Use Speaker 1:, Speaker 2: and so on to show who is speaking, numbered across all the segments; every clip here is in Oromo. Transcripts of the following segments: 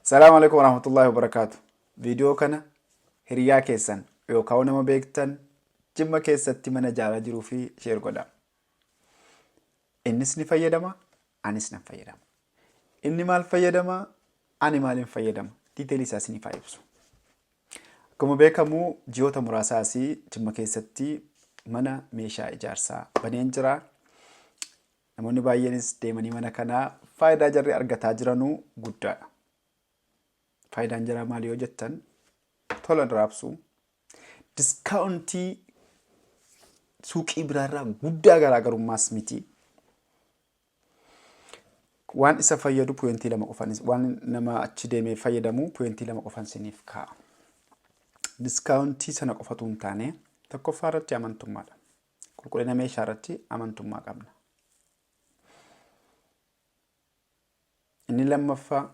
Speaker 1: Salaamu alaikum warahmatullahi wabarakaatu. Viidiyoo kana hiriyaa keessan yookaan nama beektan Jimma keessatti mana ijaaraa jiruu fi share godhaa. Innis ni fayyadama, anis nan fayyadama. Inni maal fayyadama, ani maaliin fayyadama? Diiteelii isaa isiniif haa ibsu. Akkuma beekamu ji'oota muraasaa asii Jimma keessatti mana meeshaa ijaarsaa baneen jira. Namoonni baay'eenis deemanii mana kanaa faayidaa jarri argataa jiranuu guddaadha. Faayidaan jaraa maali yoo jettan tolan raabsuu, diskaawuntii suuqii biraarraa guddaa garaagarummaas miti. Waan isa fayyadu poointii 2 qofan waan nama achi deemee fayyadamu poointii 2 qofan isiniif kaa'a. Diskaawuntii sana qofatu hin taane tokkoffaa irratti amantummaadha. Qulqullina meeshaa irratti amantummaa qabna. Inni lammaffaa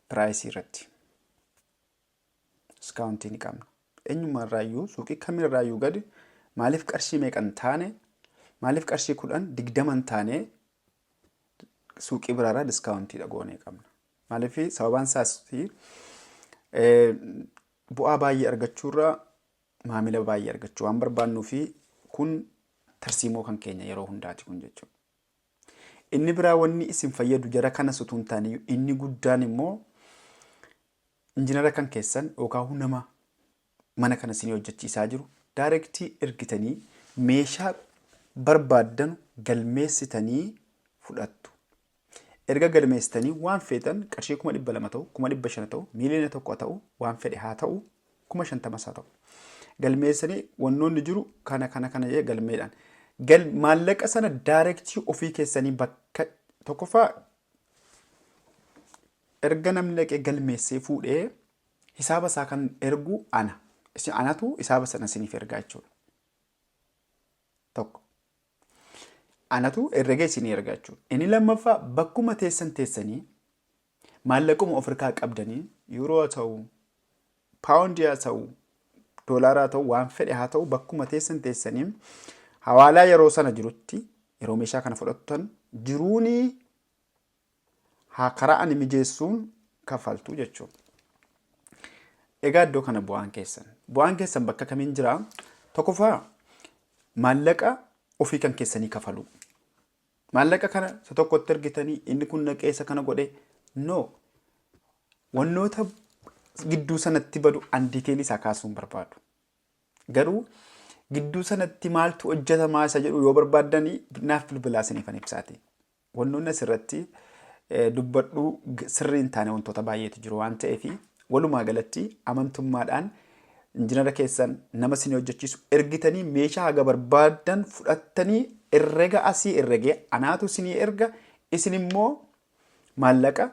Speaker 1: piraayisii irratti diskaawuntii ni qabna. Eenyummaa irraayyuu suuqii kamirraayyuu gadi maaliif qarshii meeqa hin taane maaliif qarshii 10 20 hin taane suuqii biraarraa diskaawuntiidha goonee qabna. Maaliif sababaan isaas bu'aa baay'ee argachuurra maamila baay'ee argachuu waan barbaannuu fi kun tarsiimoo kan keenya yeroo hundaati kun jechuudha. Inni biraa wanni isin fayyadu jara kanas utuu hin taane inni guddaan immoo injinara kan keessan yookaan nama mana kana isinii hojjechiisaa jiru daayirektii ergitanii meeshaa barbaaddanu galmeessitanii fudhattu. Erga galmeessitanii waan feetan qarshii 200,000 ta'u, 500,000 ta'u, 1,000,000 ta'u, waan fedhe haa ta'u, 50,000 haa ta'u. Galmeessanii wannoonni jiru kana kana kana jedhee galmeedhaan. Gal maallaqa sana daayirektii ofii keessanii bakka tokkoffaa erga namni dhaqee galmeessee fuudhee hisaaba isaa kan ergu ana. Isin anatu hisaaba sana isiniif ergaa jechuudha. Tokko. Anatu herregee isinii ergaa jechuudha. Inni lammaffaa bakkuma teessan teessanii maallaquma of harkaa qabdanii yuuroo haa ta'u, paawundii haa ta'u, doolaara haa ta'u, waan fedhe haa ta'u bakkuma teessan teessanii hawaalaa yeroo sana jirutti yeroo meeshaa kana fudhattan jiruunii haa karaa ani mijeessuun kaffaltu jechuudha. Egaa iddoo kana bu'aan keessan. Bu'aan keessan bakka kamiin jira? Tokkoffaa maallaqa ofii kan keessanii kafaluu. Maallaqa kana isa tokkotti ergitanii inni kun naqee isa kana godhe no. Wannoota gidduu sanatti badu an diiteelii isaa kaasuu hin barbaadu. Garuu gidduu sanatti maaltu hojjetamaa isa jedhu yoo barbaaddanii naaf bilbilaa isiniifan ibsaati. Wannoonni asirratti dubbadhu sirrii hin taane wantoota baay'eetu jiru waan ta'eef walumaa galatti amantummaadhaan injinara keessan nama isin hojjechiisu ergitanii meeshaa haga barbaaddan fudhattanii herrega asii herregee anaatu isinii erga isin immoo maallaqa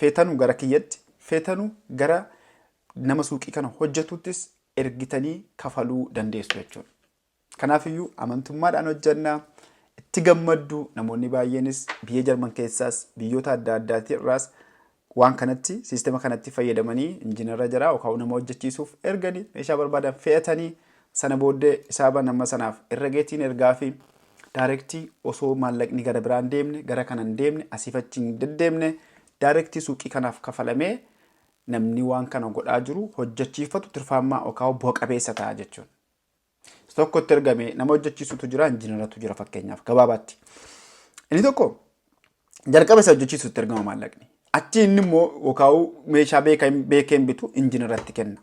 Speaker 1: feetanu gara kiyyatti feetanu gara nama suuqii kana hojjetuttis ergitanii kafaluu dandeessu jechuudha. Kanaafiyyuu amantummaadhaan hojjenna, itti gammaddu namoonni baay'eenis biyya Jarman keessaas biyyoota adda addaati irraas waan kanatti siistema kanatti fayyadamanii injiinarra jira yookaan nama hojjechiisuuf erganii meeshaa barbaadan fe'atanii sana booddee hisaaba nama sanaaf herregeetiin ergaa fi daayirektii osoo maallaqni gara biraan deemne gara kana hin deemne asiif achi hin deddeemne daayirektii suuqii kanaaf kafalamee namni waan kana godhaa jiru hojjechiifatu tirfaammaa yookaan bu'a qabeessa ta'a jechuudha. Tokkotti ergame nama hojjechiisutu jira, injiinaratu jira fakkeenyaaf gabaabaatti. Inni tokko jalqaba isa hojjechiisutti ergama maallaqni. Achi inni immoo yookaan meeshaa beekeen bitu injiinaratti kenna.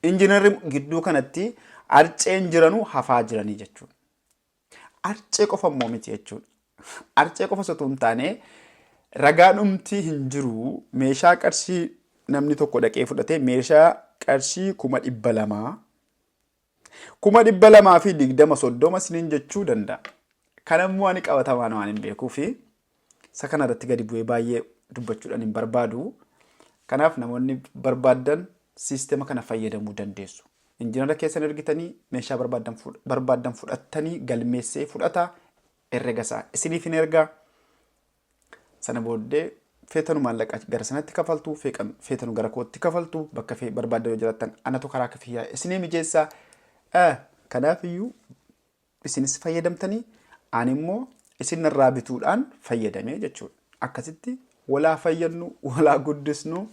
Speaker 1: Injiinarri gidduu kanatti arceen jiranu hafaa jiranii jechuudha. Arcee qofa immoo miti jechuudha. Arcee qofa osoo hin taane ragaa dhumtii hin jiru meeshaa qarshii namni tokko dhaqee fudhatee meeshaa qarshii 200,000 220,000 30 isiniin jechuu danda'a. Kana immoo ani qabatamaan waan hin beekuu fi isa kana irratti gadi bu'ee baay'ee dubbachuudhaan hin barbaadu. Kanaaf namoonni barbaaddan siistema kana fayyadamuu dandeessu. Injinara keessan ergitanii meeshaa barbaaddan fudhattanii galmeessee fudhata herrega isaa isiniif hin ergaa. Sana booddee feetanu maallaqa gara sanatti kafaltu, feetanu gara kootti kafaltu, bakka barbaaddan yoo jiraattan anatu karaa kafiyyaa isinii mijeessa. Kanaaf iyyuu isinis fayyadamtanii ani immoo isin irraa bituudhaan fayyadamee jechuudha. Akkasitti walaa fayyadnu, walaa guddisnu.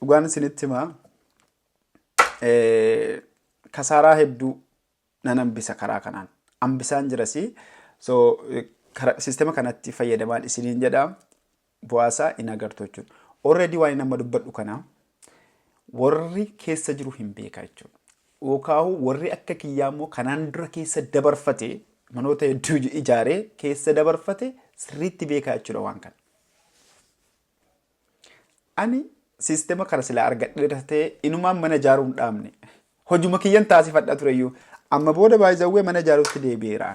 Speaker 1: Dhugaan isinitti himaa, kasaaraa hedduu nan hambisa karaa kanaan. Hambisaan jirasi. So siistema kanatti fayyadamaan isiniin jedha, bu'aasaa hin agartu jechuudha. Already waan nama dubbadhu kana warri keessa jiru hin beeka jechuudha. Yookaan warri akka kiyyaa immoo kanaan dura keessa dabarfate, manoota hedduu ijaaree keessa dabarfate, sirriitti beekaa jechuudha waan kana. Ani siistema kana silaa argadheera ta'ee inumaan mana ijaaruu hin dhaabne. Hojuma kiyyan taasifadha tureyyuu. Amma booda baay'izawwee mana ijaaruutti deebi'eera.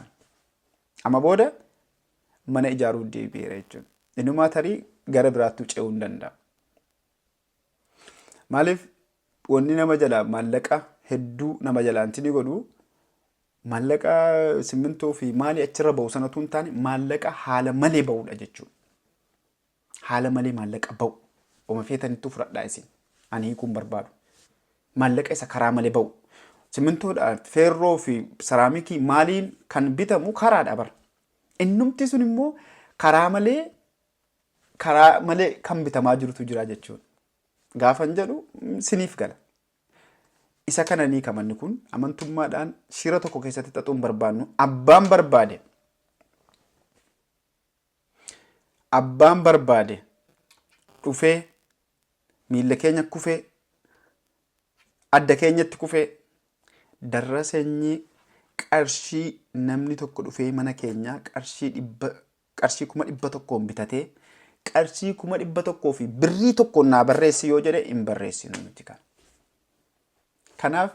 Speaker 1: Amma booda mana ijaaruu deebi'eera jechuudha. Inumaa tarii gara biraattuu ce'uu hin danda'a. Maaliif wanni nama jalaa maallaqa hedduu nama jalaa ni godhu, maallaqa simmintoo fi maali achirra ba'u sanatu hin taane, maallaqa haala malee ba'udha jechuudha. Haala malee maallaqa ba'u. Oma feetanittuu fudhadhaa isin. Ani hiikuun barbaadu. Maallaqa isa karaa malee ba'u. Simmintoodhaan, feerroo fi saraamikii maaliin kan bitamu karaadha bara. Innumti sun immoo karaa malee kan bitamaa jirutu jira jechuudha. Gaafan jedhu siniif gala. Isa kana ni kamanni kun amantummaadhaan shira tokko keessatti xaxuun barbaannu. Abbaan barbaade dhufee miilla keenya kufee, adda keenyatti kufee, darra sanyii qarshii namni tokko dhufee mana keenyaa qarshii 100,000n bitatee, qarshii 100,000 fi birrii tokkoon naa barreessi yoo jedhe, hin barreessinu nuti kana. Kanaaf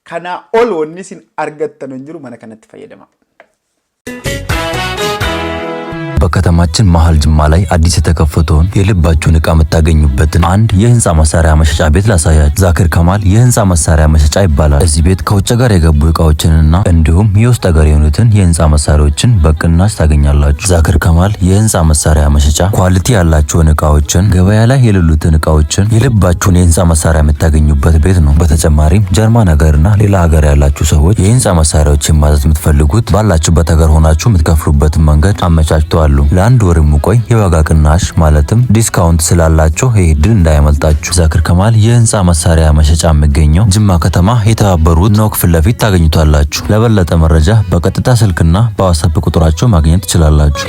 Speaker 1: kanaa ol wanni isin argattan hin jiru, mana kanatti fayyadama.
Speaker 2: በከተማችን መሀል ጅማ ላይ አዲስ የተከፈተውን የልባችሁን ዕቃ የምታገኙበትን አንድ የህንፃ መሳሪያ መሸጫ ቤት ላሳያችሁ። ዛኪር ከማል የህንፃ መሳሪያ መሸጫ ይባላል። እዚህ ቤት ከውጭ ሀገር የገቡ ዕቃዎችንና እንዲሁም የውስጥ ሀገር የሆኑትን የህንፃ መሳሪያዎችን በቅናሽ ታገኛላችሁ። ዛኪር ከማል የህንፃ መሳሪያ መሸጫ quality ያላቸውን ዕቃዎችን፣ ገበያ ላይ የሌሉትን ዕቃዎችን፣ የልባችሁን የህንፃ መሳሪያ የምታገኙበት ቤት ነው። በተጨማሪም ጀርመን ሀገርና ሌላ ሀገር ያላችሁ ሰዎች የህንፃ መሳሪያዎችን ማዘዝ የምትፈልጉት ባላችሁበት ሀገር ሆናችሁ የምትከፍሉበትን መንገድ አመቻችተዋል። ለአንድ ወር የሚቆይ የዋጋ ቅናሽ ማለትም discount ስላላቸው ይህ እድል እንዳያመልጣችሁ። ዛኪር ከማል የህንፃ መሳሪያ መሸጫ የሚገኘው ጅማ ከተማ የተባበሩት ኖክ ፊት ለፊት ታገኙታላችሁ። ለበለጠ መረጃ በቀጥታ ስልክና በዋትስአፕ ቁጥራቸው ማግኘት ትችላላችሁ።